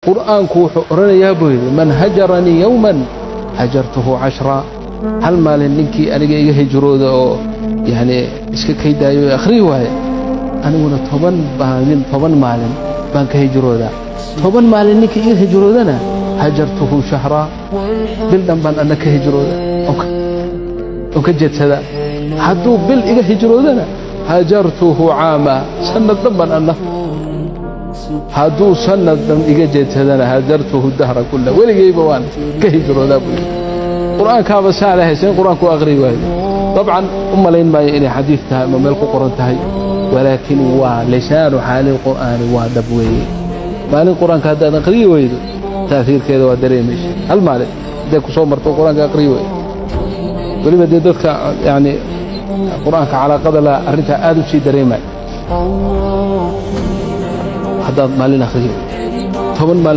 Qur'aanku wuxuu odhanayaa buu yidhi, man hajaranii yowman hajartuhu 10. Hal maalin ninkii aniga iga hijrooda oo yacni iska kaydaayo o akhriyi waaye, aniguna 10 maalin, 10 maalin baan ka hijroodaa. 10 maalin ninkii iga hijroodana, hajartuhu shahraa, bil dhan baan anna ka hijrooda oo ka jeedsadaa. Hadduu bil iga hijroodana, hajartuhu caama, sanad dhan baan anna. Hadduu sanad dhan iga jeedsadana, hajartuhu dahra kulla, weligayba waan ka hijroodaa buu yidhi. Qur'aankaaba saa leh, seen qur'aanku u aqriyi waayo? Dabcan u malayn maayo inay xadiid tahay ama meel ku qoran tahay, walaakin waa lisaanu xaali lqur'aani, waa dhab weeye. Maalin qur'aanka haddaad aqriyi weydo, ta'hiirkeeda waa dareemaysa. Hal maalin hadday ku soo marto qur'aanka aqriyi weydo, weliba dee dadka yani qur'aanka calaaqada la arrintaa aad u sii dareemaya. Haddaad maalin akhriyi weydo, 10 maalin.